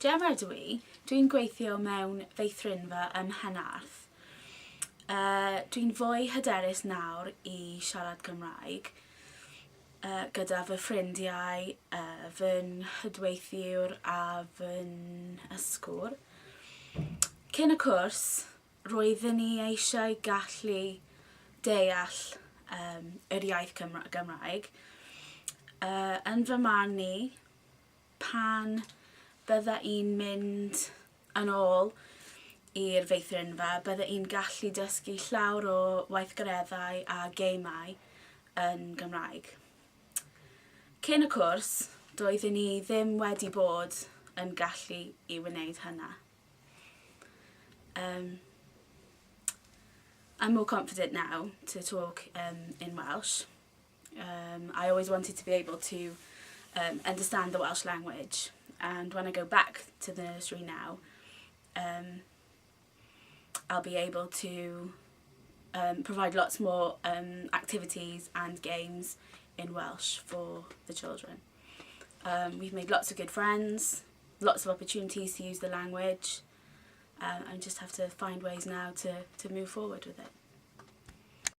Gemma ydw i. Dwi'n gweithio mewn feithrinfa ym Mhenarth. Uh, dwi'n fwy hyderus nawr i siarad Cymraeg uh, gyda fy ffrindiau, uh, fy nghydweithiwr a fy ysgwr. Cyn y cwrs, roeddwn i eisiau gallu deall um, yr iaith Cymra Gymraeg. Uh, yn fy marn i, pan bydda i'n mynd yn ôl i'r feithrinfa, bydda i'n gallu dysgu llawer o weithgareddau a gemau yn Gymraeg. Cyn y cwrs, doeddwn i ddim wedi bod yn gallu i wneud hynna. Um, I'm more confident now to talk um, in Welsh. Um, I always wanted to be able to um, understand the Welsh language and when I go back to the nursery now, um, I'll be able to um, provide lots more um, activities and games in Welsh for the children. Um, we've made lots of good friends, lots of opportunities to use the language, um, and just have to find ways now to, to move forward with it.